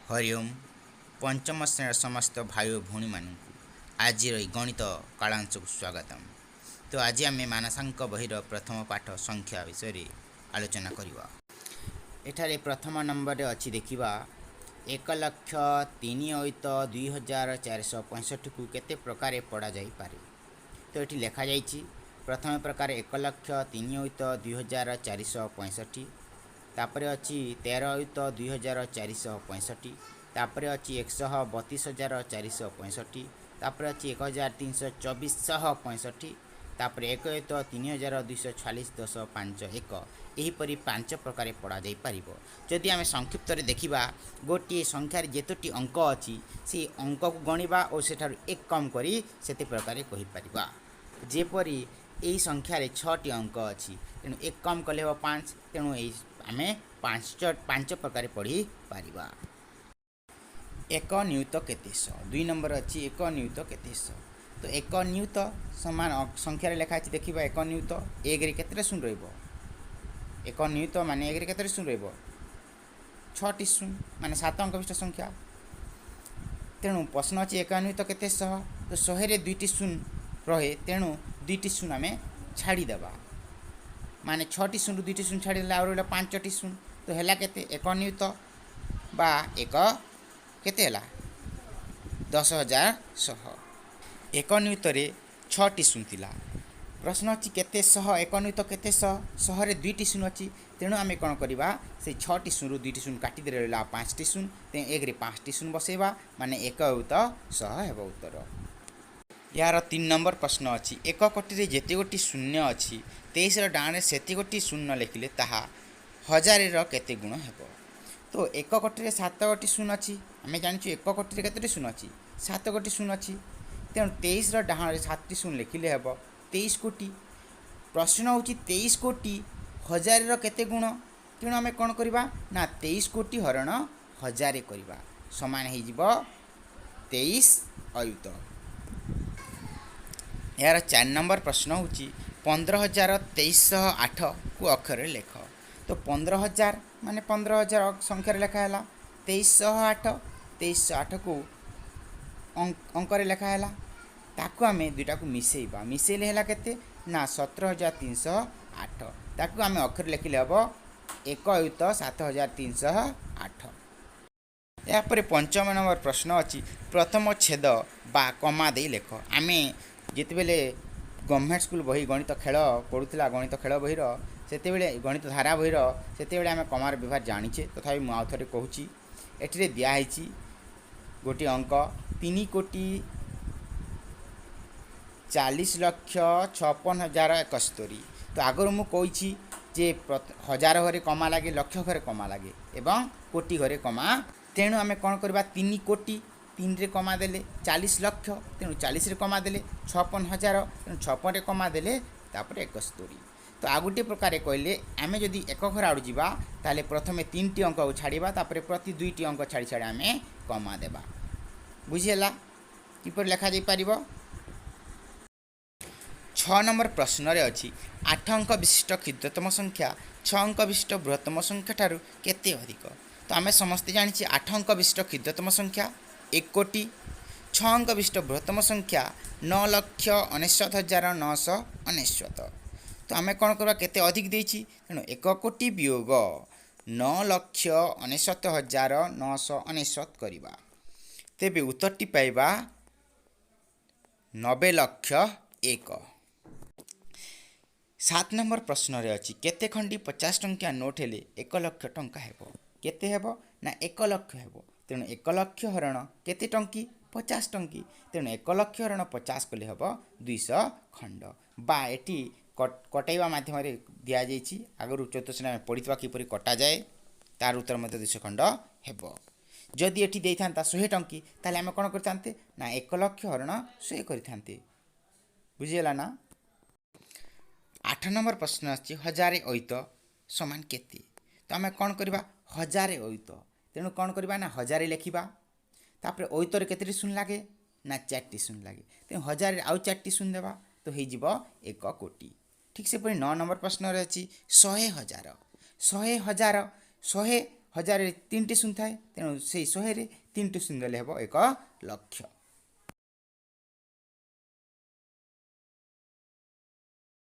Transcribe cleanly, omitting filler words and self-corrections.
ହରିଓମ୍। ପଞ୍ଚମ ଶ୍ରେଣୀର ସମସ୍ତ ଭାଇ ଓ ଭଉଣୀମାନଙ୍କୁ ଆଜିର ଏହି ଗଣିତ କାଳାଂଶକୁ ସ୍ୱାଗତମ। ତ ଆଜି ଆମେ ମାନସାଙ୍କ ବହିର ପ୍ରଥମ ପାଠ ସଂଖ୍ୟା ବିଷୟରେ ଆଲୋଚନା କରିବା। ଏଠାରେ ପ୍ରଥମ ନମ୍ବରରେ ଅଛି, ଦେଖିବା, 1,03 ଅୟୁତ 2,465କୁ କେତେ ପ୍ରକାରେ ପଢ଼ାଯାଇପାରେ? ତ ଏଠି ଲେଖାଯାଇଛି, ପ୍ରଥମ ପ୍ରକାର 1,03 ଅୟୁତ 2,465, ତାପରେ ଅଛି 13 ଅୟୁତ 2,465, ତାପରେ ଅଛି 1,32,465, ତାପରେ ଅଛି 1,324 ଶହ 65, ତାପରେ 1 ଅୟୁତ 3,246.51। ଏହିପରି ପାଞ୍ଚ ପ୍ରକାରେ ପଢ଼ାଯାଇପାରିବ। ଯଦି ଆମେ ସଂକ୍ଷିପ୍ତରେ ଦେଖିବା, ଗୋଟିଏ ସଂଖ୍ୟାରେ ଯେତୋଟି ଅଙ୍କ ଅଛି, ସେଇ ଅଙ୍କକୁ ଗଣିବା ଓ ସେଠାରୁ ଏକ କମ୍ କରି ସେତେ ପ୍ରକାରେ କହିପାରିବା। ଯେପରି ଏହି ସଂଖ୍ୟାରେ ଛଅଟି ଅଙ୍କ ଅଛି, ତେଣୁ ଏକ କମ୍ କଲେ ହେବ ପାଞ୍ଚ। ତେଣୁ ଏଇ ଆମେ ପାଞ୍ଚ ପାଞ୍ଚ ପ୍ରକାରେ ପଢ଼ିପାରିବା। ଏକ ନିୟୁତ କେତେ ଶହ? ଦୁଇ ନମ୍ବର ଅଛି, ଏକ ନିୟୁତ କେତେ ଶହ? ତ ଏକ ନିୟୁତ ସମାନ ସଂଖ୍ୟାରେ ଲେଖା ଅଛି। ଦେଖିବା, ଏକ ନିୟୁତ, ଏକରେ କେତେଟା ଶୂନ ରହିବ? ଏକ ନିୟୁତ ମାନେ ଏକରେ କେତେଟା ଶୂନ ରହିବ? ଛଅଟି ଶୂନ, ମାନେ ସାତ ଅଙ୍କ ବିଶିଷ୍ଟ ସଂଖ୍ୟା। ତେଣୁ ପ୍ରଶ୍ନ ଅଛି, ଏକ ନିୟୁତ କେତେ ଶହ? ତ 100ରେ ଦୁଇଟି ଶୂନ ରହେ, ତେଣୁ ଦୁଇଟି ଶୂନ ଆମେ ଛାଡ଼ିଦେବା। ମାନେ ଛଅଟି ଶୂନରୁ ଦୁଇଟି ଶୂନ ଛାଡ଼ିଦେଲେ ଆଉ ରହିଲା ପାଞ୍ଚଟି ଶୂନ। ତ ହେଲା କେତେ? ଏକ ନିୟୁତ ବା ଏକ କେତେ ହେଲା? 10,000 ଶହ। ଏକ ନିୟୁତରେ ଛଅଟି ଶୂନ ଥିଲା। ପ୍ରଶ୍ନ ଅଛି, କେତେ ଶହ? ଏକ ନିୟୁତ କେତେ ଶହ? ଶହରେ ଦୁଇଟି ଶୂନ ଅଛି। ତେଣୁ ଆମେ କ'ଣ କରିବା? ସେଇ ଛଅଟି ଶୂନରୁ ଦୁଇଟି ଶୂନ କାଟିଦେଲେ ରହିଲା ପାଞ୍ଚଟି ଶୂନ। ତେଣୁ ଏକରେ ପାଞ୍ଚଟି ଶୂନ ବସେଇବା, ମାନେ ଏକ ଅୟୁତ ଶହ ହେବ ଉତ୍ତର। ଏହାର ତିନି ନମ୍ବର ପ୍ରଶ୍ନ ଅଛି, ଏକ କୋଟିରେ ଯେତେ ଗୋଟି ଶୂନ୍ୟ ଅଛି, 23ର ଡାହାଣରେ ସେତେ ଗୋଟି ଶୂନ୍ୟ ଲେଖିଲେ ତାହା ହଜାରେର କେତେ ଗୁଣ ହେବ? ତ ଏକ କୋଟିରେ ସାତ ଗୋଟି ଶୂନ ଅଛି। ଆମେ ଜାଣିଛୁ, ଏକ କୋଟିରେ କେତୋଟି ଶୂନ ଅଛି? ସାତ ଗୋଟି ଶୂନ ଅଛି। ତେଣୁ 23ର ଡାହାଣରେ ସାତଟି ଶୂନ ଲେଖିଲେ ହେବ 23 କୋଟି। ପ୍ରଶ୍ନ ହେଉଛି, 23 କୋଟି ହଜାରେର କେତେ ଗୁଣ? ତେଣୁ ଆମେ କ'ଣ କରିବା ନା 23 କୋଟି ହରଣ ହଜାରେ କରିବା, ସମାନ ହେଇଯିବ 23 ଅୟୁତ। ଏହାର ଚାରି ନମ୍ବର ପ୍ରଶ୍ନ ହେଉଛି, 15,2308କୁ ଅକ୍ଷରରେ ଲେଖ। ତ 15,000 ମାନେ 15,000 ସଂଖ୍ୟାରେ ଲେଖା ହେଲା। 2308, 2308କୁ ଅଙ୍କରେ ଲେଖା ହେଲା। ତାକୁ ଆମେ ଦୁଇଟାକୁ ମିଶାଇବା। ମିଶାଇଲେ ହେଲା କେତେ ନା 17,308। ତାକୁ ଆମେ ଅକ୍ଷର ଲେଖିଲେ ହେବ ଏକ ଅୟୁତ 7,308। ଏହାପରେ ପଞ୍ଚମ ନମ୍ବର ପ୍ରଶ୍ନ ଅଛି, ପ୍ରଥମ ଛେଦ ବା କମା ଦେଇ ଲେଖ। ଆମେ ଯେତେବେଳେ ଗଭର୍ଣ୍ଣମେଣ୍ଟ ସ୍କୁଲ ବହି ଗଣିତ ଖେଳ ପଢ଼ୁଥିଲା, ଗଣିତ ଖେଳ ବହିର ସେତେବେଳେ, ଗଣିତ ଧାରା ବହିର, ସେତେବେଳେ ଆମେ କମାର ବ୍ୟବହାର ଜାଣିଛେ। ତଥାପି ମୁଁ ଆଉ ଥରେ କହୁଛି। ଏଠିରେ ଦିଆହେଇଛି ଗୋଟିଏ ଅଙ୍କ, 3,40,56,071। ତ ଆଗରୁ ମୁଁ କହିଛି ଯେ ହଜାର ଘରେ କମା ଲାଗେ, ଲକ୍ଷ ଘରେ କମା ଲାଗେ ଏବଂ କୋଟି ଘରେ କମା। ତେଣୁ ଆମେ କ'ଣ କରିବା? 3 କୋଟି, ତିନିରେ କମା ଦେଲେ, 40 ଲକ୍ଷ, ତେଣୁ 40ରେ କମା ଦେଲେ, 56 ହଜାର, ତେଣୁ 56ରେ କମା ଦେଲେ, ତାପରେ 71। ତ ଆଉ ଗୋଟିଏ ପ୍ରକାରେ କହିଲେ, ଆମେ ଯଦି ଏକ ଘର ଆଡ଼ୁ ଯିବା, ତାହେଲେ ପ୍ରଥମେ ତିନିଟି ଅଙ୍କକୁ ଛାଡ଼ିବା, ତାପରେ ପ୍ରତି ଦୁଇଟି ଅଙ୍କ ଛାଡ଼ି ଛାଡ଼ି ଆମେ କମା ଦେବା। ବୁଝିହେଲା କିପରି ଲେଖାଯାଇପାରିବ? ଛଅ ନମ୍ବର ପ୍ରଶ୍ନରେ ଅଛି, ଆଠ ଅଙ୍କ ବିଶିଷ୍ଟ କ୍ଷୁଦ୍ରତମ ସଂଖ୍ୟା ଛଅ ଅଙ୍କ ବିଶିଷ୍ଟ ବୃହତ୍ତମ ସଂଖ୍ୟା ଠାରୁ କେତେ ଅଧିକ? ତ ଆମେ ସମସ୍ତେ ଜାଣିଛେ, ଆଠ ଅଙ୍କ ବିଶିଷ୍ଟ କ୍ଷୁଦ୍ରତମ ସଂଖ୍ୟା 1 କୋଟି, ଛଅ ଅଙ୍କ ବିଶିଷ୍ଟ ବୃହତ୍ତମ ସଂଖ୍ୟା 9,99,999। ତ ଆମେ କ'ଣ କରିବା? କେତେ ଅଧିକ ଦେଇଛି? ତେଣୁ 1 କୋଟି ବିୟୋଗ 9,99,999 କରିବା। ତେବେ ଉତ୍ତରଟି ପାଇବା 90 ଲକ୍ଷ 1। ସାତ ନମ୍ବର ପ୍ରଶ୍ନରେ ଅଛି, କେତେ ଖଣ୍ଡି 50 ଟଙ୍କିଆ ନୋଟ୍ ହେଲେ 1 ଲକ୍ଷ ଟଙ୍କା ହେବ? କେତେ ହେବ ନା 1 ଲକ୍ଷ ହେବ। ତେଣୁ 1 ଲକ୍ଷ ହରଣ କେତେ ଟଙ୍କି? 50 ଟଙ୍କି। ତେଣୁ 1 ଲକ୍ଷ ହରଣ 50 କଲେ ହେବ 200 ଖଣ୍ଡ। ବା ଏଠି କଟାଇବା ମାଧ୍ୟମରେ ଦିଆଯାଇଛି। ଆଗରୁ ଚତୁର୍ଥ ଶ୍ରେଣୀ ଆମେ ପଢ଼ିଥିବା କିପରି କଟାଯାଏ। ତାର ଉତ୍ତର ମଧ୍ୟ 200 ଖଣ୍ଡ ହେବ। ଯଦି ଏଠି ଦେଇଥାନ୍ତା 100 ଟଙ୍କି, ତାହେଲେ ଆମେ କ'ଣ କରିଥାନ୍ତେ ନା 1 ଲକ୍ଷ ହରଣ 100 କରିଥାନ୍ତେ। ବୁଝିହେଲା ନା? ଆଠ ନମ୍ବର ପ୍ରଶ୍ନ ଆସିଛି, ହଜାରେ ଅୟୁତ ସମାନ କେତେ? ତ ଆମେ କ'ଣ କରିବା? ହଜାରେ ଅୟୁତ, ତେଣୁ କ'ଣ କରିବା ନା ହଜାରେ ଲେଖିବା। ତାପରେ ଅୟୁତରେ କେତୋଟି ଶୂନ ଲାଗେ ନା ଚାରିଟି ଶୂନ ଲାଗେ। ତେଣୁ ହଜାରରେ ଆଉ ଚାରିଟି ଶୂନ ଦେବା, ତ ହେଇଯିବ 1 କୋଟି। ଠିକ୍ ସେପରି ନଅ ନମ୍ବର ପ୍ରଶ୍ନରେ ଅଛି, 100 ହଜାର। 100 ହଜାର, 100 ହଜାରରେ ତିନିଟି ଶୂନ ଥାଏ, ତେଣୁ ସେଇ 100ରେ ତିନିଟି ଶୂନ ଦେଲେ ହେବ 1 ଲକ୍ଷ।